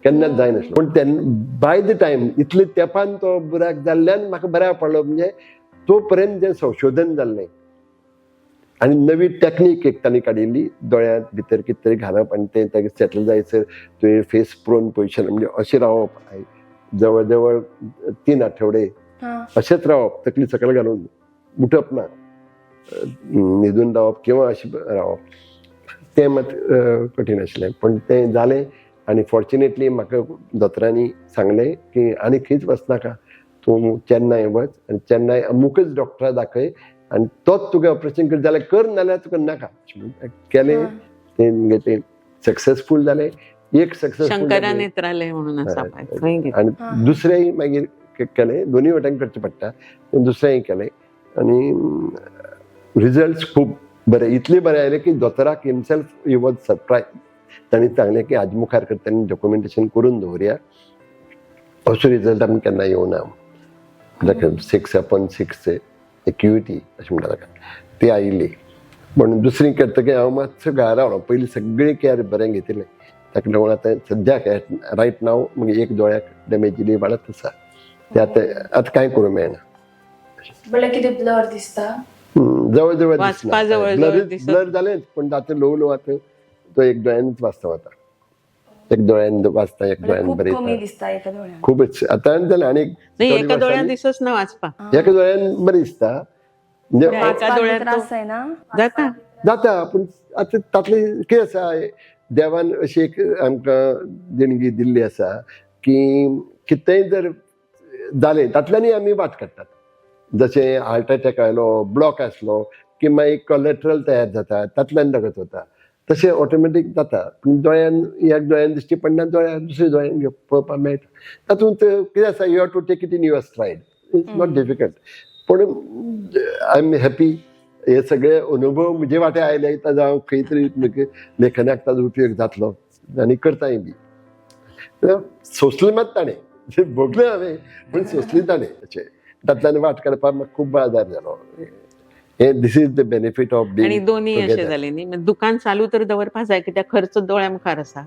केन्नाच जायनासलो. पूण तेन्ना बाय the time इतले तेंपान तो बुराक जाल्ल्यान म्हाका बऱ्याक पडलो, म्हणजे तो पर्यंत जें संशोधन जाल्लें आनी नवी टॅक्नीक एक तांणी काडिल्ली, दोळ्यांत भितर कितें तरी घालप आनी तें ताका सेटल जायसर तुवें फेस प्रोन पोजिशन म्हणजे अशें रावप जवळ जवळ 3 आठवडे अशेंच रावप, तकली सकयल घालून उठप ना, न्हिदून रावप किंवा अशें रावप, तें मात कठीण आशिल्लें. पूण तें जालें आनी फॉर्च्युनेटली म्हाका दोतोरांनी सांगलें की आनी खंयच वचनाका, तूं चेन्नय वच आनी चेन्नय अमुकच डॉक्टरा दाखय आनी तोच तुगे ऑपरेशन कर जाल्यार कर, नाल्यार तुका नाका केलें. तें म्हणजे तें सक्सेसफूल जालें, एक सक्सेसफूल शंकरा नेत्रालय म्हणून आसा थंय. आनी दुसरेंय मागीर केलें, दोनूय वटेन करचें पडटा, दुसरेंय केलें आनी रिजल्ट्स खूब बरे, इतले बरे आयले की दोतोराक हिमसेल्फ he was surprise. तांणी सांगलें की आज मुखार करतना डॉक्युमेंटेशन करून दवरया, असो रिजल्ट आमी केन्ना येवना. 6/6 एक्युइटी अशें म्हणटा ताका, ती आयिल्ली. पूण दुसरी करतकीर हांव मातसो घरा रावलो, पयलीं सगळें केअर बरें घेतिल्लें, ताका लागून आतां सद्याक रायट नाव मागीर एक दोळ्याक डॅमेज इल्ली वाडत आसा, ते आतां आतां कांय करूंक मेळना. म्हणल्यार कितें ब्लर दिसता? जवळ जवळ वाचपा जवळ जवळ ब्लर जालेंच, पूण आतां ल्हव ल्हव आतां तो एक दोळ्यानच वाचता आतां, एक दोळ्यान वाचता, एक म्हणजे दोळ्यान खूप कमी बरयता. दिसता एका दोळ्यान. खूपच आतां जालें. आनी नाही, थोडी एका दोळ्यान वर्सांनी दिसच ना वाचपाक. एका दोळ्यान बरें दिसता, म्हणजे एका वाचपाक बी दोळ्यान त्रास जायना? जाता. जाता, पूण आतां तातलें कितें आसा, देवान अशी एक आमकां देणगी दिल्ली आसा की कितेंय जर जालें तातल्यानय आमी वाट काडटात. जशें हार्ट अटॅक आयलो, ब्लॉक आसलो की मागीर कॉलेट्रल तयार जाता, तातल्यान रगत वता, तशें ऑटोमॅटीक जाता. पूण दोळ्यान, एक दोळ्यान दिश्टी पडना, दोळ्यान दुसऱ्या दोळ्यान पळोवपाक मेळटा. तातूंत कितें आसा, you have to take it in your stride, it's not difficult. पूण I am happy, हे सगळे अनुभव म्हजे वाटे आयले, ताजो हांव खंय तरी लेखनाक ताजो उपयोग जातलो आनी करताय बी. सोंसलें मात ताणें, भोगलें हांवें पूण सोंसलें ताणें. अशें तातल्यान वाट काडपाक म्हाका खूब आदार जालो. हे this is the benefit of आणि बीइंग दोन्ही अशें together. जालें न्ही, म्हणजे दुकान चालू तर दवरपा जाय कित्याक खर्च दोळ्या मुखार आसा.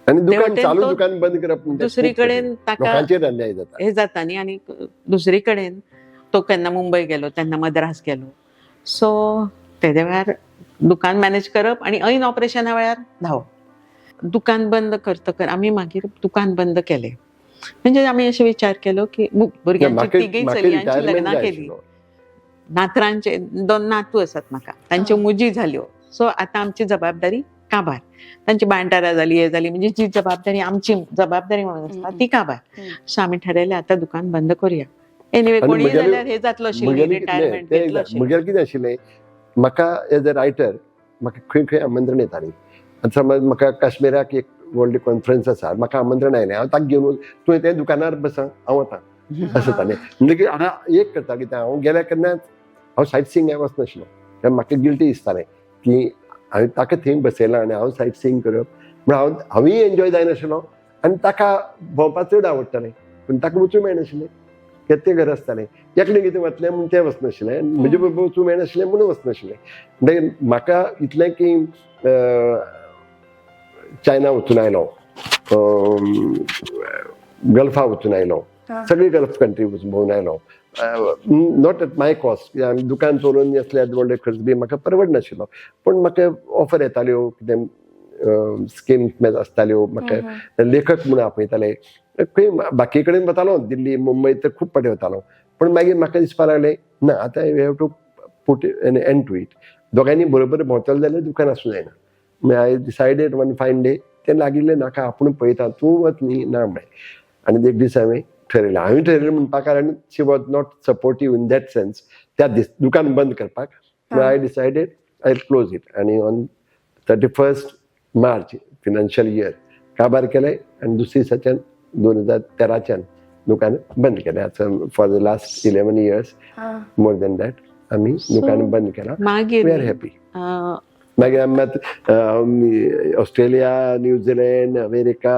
आनी दुकान तेवटेन चालू तो दुकान बंद करप म्हणजे दुसरी खूब कडेन कठीण. ताका लोकांचेर अन्याय जाता. हे जाता न्ही. आनी दुसरी कडेन तो केन्ना मुंबय गेलो, तेन्ना मद्रास गेलो, सो तेद्या वेळार दुकान मॅनेज करप आनी ऐन ऑपरेशना वेळार धांवप. दुकान बंद करतकर आमी मागीर दुकान बंद केलें. म्हणजे आमी अशें विचार केलो की भुरग्यांची म्हाका तिगूय म्हाका चलयांची रिटायरमेंट लग्नां जाय केली, आशिल्लो. नातरांचे दोन नातू आसात म्हाका, तांच्यो मुजी जाल्यो. सो आतां आमची जबाबदारी काबार, तांची भांडारा जाली, हे जाली, म्हणजे जी जबाबदारी आमची जबाबदारी म्हणून आसता ती काबार. सो आमी ठरयलें आतां दुकान बंद करूया. एनिवे आनी कोणीय म्हगेलें- जाल्यार हे जातलो आशिल्लें, म्हगेलें रिटायरमेंट कितें- घेतलो तें आशिल्लें. म्हगेलें कितें आशिल्लें, म्हाका एज अ रायटर म्हाका खंय खंय आमंत्रण येतालीं. आतां समज म्हाका काश्मीराक एक वर्ल्ड कॉन्फरन्स आसा, म्हाका आमंत्रण आयलें, हांव ताका घेवन तुवें तें दुकानार बस, हांव वता अशें जातालें. म्हणटकीर हांगा एक करता कितें, हांव गेल्या केन्नाच हांव सायट सिंगाक वचनाशिल्लो, कारण म्हाका गिल्टी दिसतालें की हांवें ताका थंय बसयलां आनी हांव सायट सिंग करप म्हण हांवूय एन्जॉय जायनाशिल्लो आनी ताका भोंवपाक चड आवडटालें, पूण ताका वचूंक मेळनाशिल्लें कित्याक तें घर आसतालें. एकलें कितें वतलें म्हूण तें वचनाशिल्लें आनी म्हजे बरोबर वचूंक मेळनाशिल्लें म्हणून वचनाशिल्लें. म्हणटकीर म्हाका इतलें की चायना वचून आयलो, गल्फा वचून आयलो, सगळी गल्फ कंट्री वचून भोंवून आयलो, not at my cost. आमी दुकान चलोवन आसल्यार व्हडले खर्च बी म्हाका परवडनाशिल्लो, पूण म्हाका ऑफर येताल्यो, कितें स्किम्स आसताल्यो, म्हाका लेखक म्हणून आपयताले. खंय बाकी कडेन वतालो, दिल्ली मुंबय तर खूब फावटी वतालो. पूण मागीर म्हाका दिसपाक लागलें ना, आतां you have to put an end to it. दोगांयनी बरोबर भोंवतले जाल्यार दुकान आसूं जायना. मागीर I decided one fine day, तें लागिल्लें नाका, आपूण पळयता, तूं वच न्ही, ना म्हळें. आनी एक दीस हांवें ठरयलें, हांवें ठरयलें म्हणपा कारण she was not supportive in that sense त्या दीस दुकान बंद करपाक. I decided I close it आनी on 31 March financial year काबार केलें आनी दुसरे दिसाच्यान 2013च्यान दुकान बंद केलें. आतां for the last 11 years, more than that, आमी दुकान बंद केलां. मागीर we are happy. मागीर आमी मात ऑस्ट्रेलिया, न्यूझीलंड, अमेरिका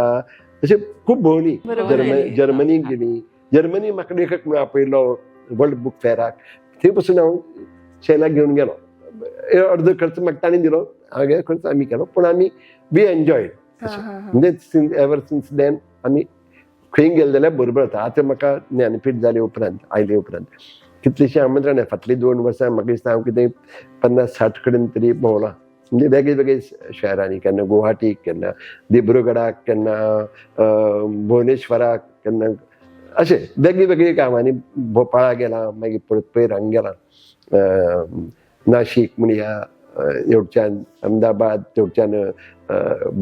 अशें खूब भोंवली. जर्मनीक गेली. जर्मनी म्हाका लेखक म्हणून आपयलो वर्ल्ड बूक फेराक, थंय पसून हांव शैलाक घेवन गेलो. अर्दो खर्च म्हाका ताणें दिलो, हांगे खर्च आमी केलो, पूण आमी we enjoyed. म्हणजे सिन्स एवर सिन्स then आमी खंय गेले जाल्यार बरोबर जाता. आतां म्हाका ज्ञानपीठ जाले उपरांत, आयले उपरांत कितलींशीं आमंत्रणां. फाटलीं 2 वर्सां म्हाका दिसता हांव कितें 50-60 कडेन तरी भोंवलां, म्हणजे वेगळे वेगळे शहरांनी, केन्ना गुवाहाटीक, केन्ना दिब्रुगडाक, केन्ना भुवनेश्वराक, केन्ना अशें वेगळे वेगळे गांवांनी, भोपाळा गेला, मागीर परत पयर हांगा गेला, नाशीक म्हणया, हेवटेच्यान अहमदाबाद, तेवटेच्यान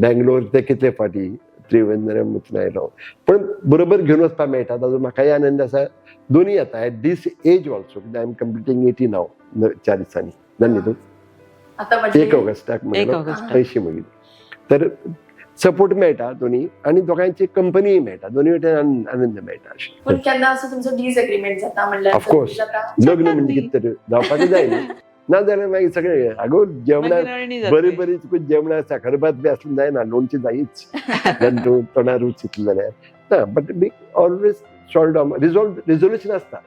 बेंगलोर, ते कितले फावटी त्रिवेंद्रम वचून आयलो. पण बरोबर घेवन वचपाक मेळटा ताजो म्हाकाय आनंद आसा. दोनूय आतां at this age also, I am completing 80 now 4 दिसांनी जालें न्ही तूं, 1 ऑगस्टाक 1 ऑगस्टाक. 80 मागीर तर सपोर्ट मेळटा दोन्ही आनी दोगांयची कंपनीय मेळटा, दोन्ही वटेन आनंद मेळटा अशें. पूण केन्ना असो तुमचो डिसएग्रीमेंट जाता म्हणल्यार? ऑफकोर्स, लग्न म्हणजे कितें तरी जावपाक जाय न्ही, ना जाल्यार मागीर सगळें आगो जेवणाक बरी बरी तुका जेवणाक साखरभात बी आसलें जायना, लोणचें जायच, कारण तूं तोंडार रूच इतलें जाल्यार ना. But we always solve, resolve, resolution आसता.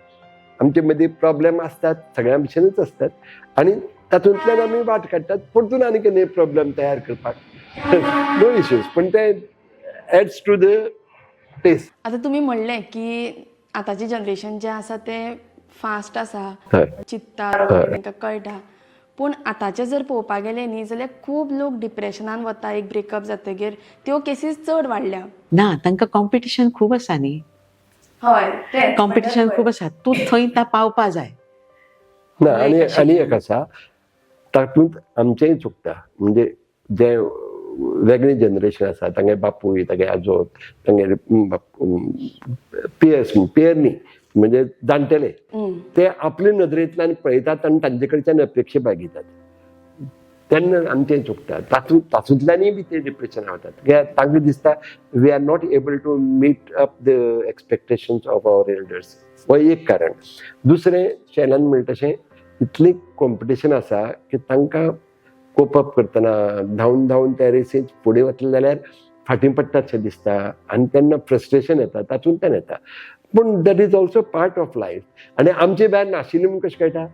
आमचे मदीं प्रॉब्लेम आसतात, सगळ्यां भशेनच आसतात आनी तातूंतल्यान आमी वाट काडटात, परतून आनी केन्ना प्रॉब्लेम तयार करपाक नो इश्यूज, पूण ते एड्स टू the taste. आतां तुमी म्हणलें की आतांचें जनरेशन जें आसा तें फास्ट आसा, चिंत्ता, तांकां कळटा. पूण आतांचें जर पळोवपाक गेलें न्ही जाल्यार खूब लोक डिप्रेशनान वता एक ब्रेकअप जातगीर, त्यो केसीस चड वाडल्या. ना, तांकां कॉम्पिटिशन खूब आसा न्ही. हय. कॉम्पिटिशन खूब आसा, तूं थंय ता पावपा जाय. ना, आनी आनी एक आसा, तातूंत आमचेंय चुकता. म्हणजे जे वेगळें जनरेशन आसा, तांगे बापूय, तागे आजो, तांगे पियर्स, पियर न्ही, म्हणजे जाणटेले, ते आपले नदरेंतल्यान पळयतात आनी तांचे कडच्यान अपेक्षा बाळगितात. तेन्ना आमचें चुकता. तातूंत तातूंतल्यानय बी ते डिप्रेशनान वतात, कित्याक तांकां दिसता we are not able to meet up the expectations of our elders. हो एक कारण. दुसरें, शैलान म्हणटा तशें इतलें कॉम्पिटिशन आसा की तांकां कोप अप करतना धांवन धांवन त्या रेसींत फुडें वतले जाल्यार फाटीं पडटात शें दिसता आनी तेन्ना फ्रस्ट्रेशन येता, तातूंतल्यान येता. पूण that is also part of life. आनी आमचे भायर नाशिल्लें म्हूण कशें कळटा?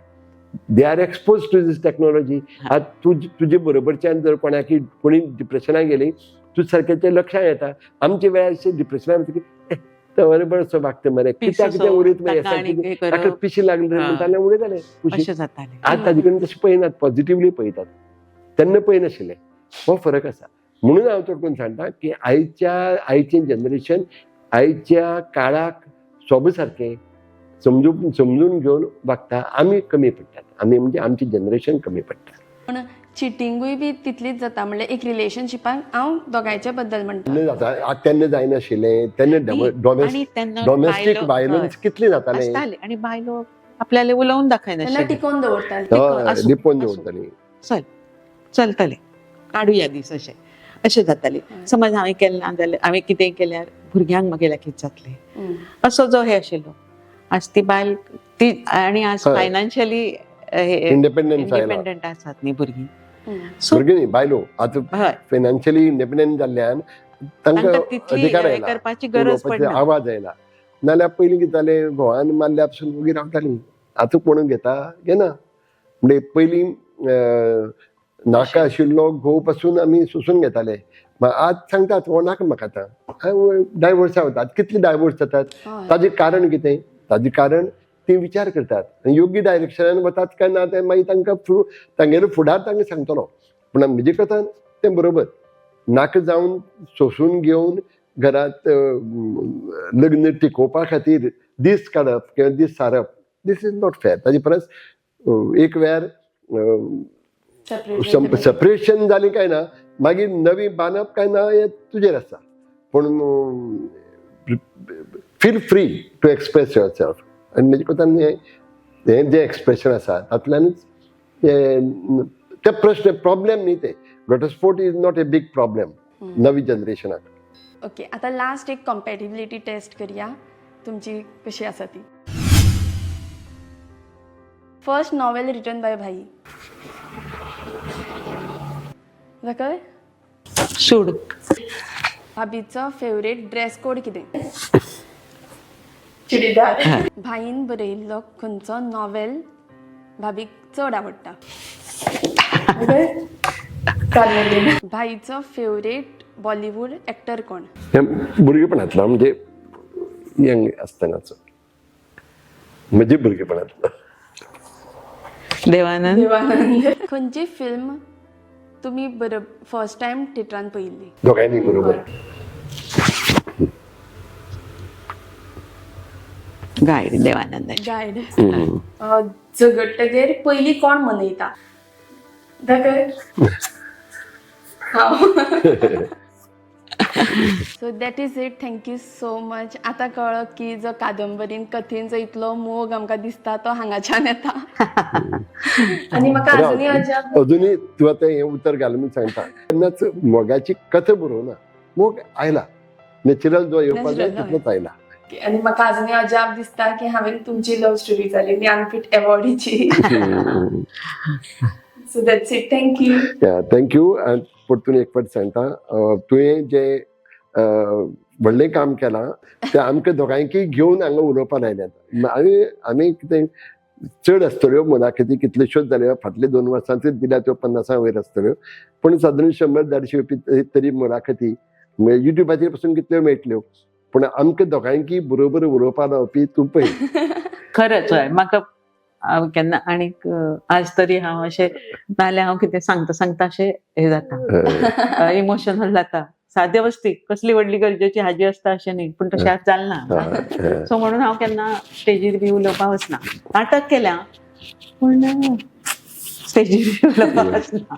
They are exposed to this technology. आज तुजे बरोबरच्यान जर कोणाकी कोणी डिप्रेशनाक गेली, तूं सारकें तें लक्षांत येता. आमच्या वेळार डिप्रेशनाक वतकीर तो बरोबर असो वागता मरे, कित्याक कितें उडयत मरे, ताका पिशी लागली म्हणटाले, उडयताले. अशें जातालें. आज ताजे कडेन तशें पळयनात, पॉझिटिवली पळयतात, तेन्ना पळयनाशिल्ले. हो फरक आसा. म्हणून हांव चड करून सांगता की आयचें जनरेशन आयच्या काळाक सोब सारकें समजून समजून घेवन वागता. आमी कमी पडटात, आमी म्हणजे आमची जनरेशन कमी पडटा. पूण चिटिंगूय बी तितलीच जाता, म्हणल्यार एक रिलेशनशिपान हांव दोगांयच्या बद्दल म्हणटा. तेन्ना जाता, तेन्ना जायनाशिल्लें. तेन्ना डोमेस्टीक व्हायलन्स कितलें जातालें. आसतालें आनी बायलो आपल्याला उलोवन दाखयनाशिल्लें, टिकोवन दवरताले. हय, लिपोवन दवरताली. चल चलतलें, काडुया दीस, अशें अशें जातालें. समज हांवें केलें ना जाल्यार, हांवें कितेंय केल्यार भुरग्यांक मागीर कितें जातलें, असो जो हे आशिल्लो. आज ती बायल ती आनी आज फायनान्शियली इंडिपेंडंट आसात न्ही भुरगीं. भुरगीं न्ही, बायलो आतां फायनान्शियली इंडिपेंडंट जाल्ल्यान तांकां अधिकार आयला, करपाची गरज पडना, आवाज आयला. नाल्यार पयलीं कितें जालें, घोवान मारल्या पसून वगीर रावतालीं. आतां कोण घेता, घेना. म्हणजे पयलीं नाका आशिल्लो घोव पासून आमी सोंसून घेताले, आज सांगतात हो नाका म्हाका, आतां डायवोर्स वतात. कितले डायवोर्स जातात, ताजें कारण कितें? ताजें कारण ते विचार करतात आनी योग्य डायरेक्शनान वतात काय ना तें मागीर तांकां तांगेलो फुडार तांकां सांगतलो. पूण म्हजे कथन तें बरोबर, नाका जावन सोंसून घेवन घरांत लग्न टिकोवपा खातीर दीस काडप किंवा दीस सारप, this is not fair. ताजे परस एक वेळार सेपरेशन जालें काय ना, मागीर नवी बांदप काय ना हें तुजेर आसा. पूण feel free to express yourself. आनी म्हजे कोतान हें जें एक्सप्रेशन आसा तातूंतल्यानच ते प्रश्न, प्रॉब्लेम न्ही ते. घटस्फोट is not a big problem नवी जनरेशनाक. ओके, आतां लास्ट एक कॉम्पॅटिबिलिटी टेस्ट करया, तुमची कशी आसा ती. फर्स्ट नॉवेल रिटन बाय भाई जाकय? सूड. भाभीचो फेवरेट ड्रेस कोड कितें? चुडीदार. भाईन बरयल्लो खंयचो नॉवेल भाभीक चड आवडटा? भाईचो फेवरेट बॉलिवूड एक्टर कोण? हें भुरगेपणांतलो, म्हणजे यंग आसतनाचो, म्हजे भुरगेपणांतलो. देवानंद. देवानंद. खंयची फिल्म तुमी बरो फर्स्ट टायम थिएटरान पळयल्ली? दोगांयनी बरोबर. गायड, देवानंद. गायड. झगडटगेर पयलीं कोण मनयता? दाखय. So that is it, thank you so much. आतां कळ्ळो की जो कादंबरीन कथेन जो इतलो मोग आमकां दिसता तो हांगाच्यान येता. आनी म्हाका अजुनूय अजाप. अजुनूय तूं आतां हें उतर घाल म्हूण सांगता, तेन्नाच मोगाची कथा बरोवना, मोग आयला नॅचरल, जो येवपाक जाय तितलोच आयला. आनी म्हाका अजुनूय अजाप दिसता की हांवें तुमची लव स्टोरी जाली Jnanpith एवॉर्डीची. So that's it, thank you. Thank you. परतून एक फावट सांगता, तुवें जें व्हडलें काम केलां तें आमकां दोगांयकय घेवन हांगा उलोवपाक आयल्यात. आनी आमी कितें चड आसतल्यो मुलाखती, कितल्योश्योच जाल्यो फाटले 2 वर्सांतूच दिल्या त्यो 50 वयर आसतल्यो, पूण सादारण 100-150 तरी मुलाखती युट्यूबाचेर पसून कितल्यो मेळटल्यो, पूण आमकां दोगांयकय बरोबर उलोवपाक लावपी तूं पळय. खरंच हय, म्हाका हांव केन्ना आनीक आज तरी हांव अशें नाल्यार हांव कितें सांगता सांगता अशें हें जाता, इमोशनल जाता. सादे वस्ती कसली व्हडली गरजेची हाजी आसता अशें न्ही, पूण तशें आज जालना. सो म्हणून हांव केन्ना स्टेजीर बी उलोवपाक वचना. नाटक केल्या पूण स्टेजीर बी उलोवपाक वचना.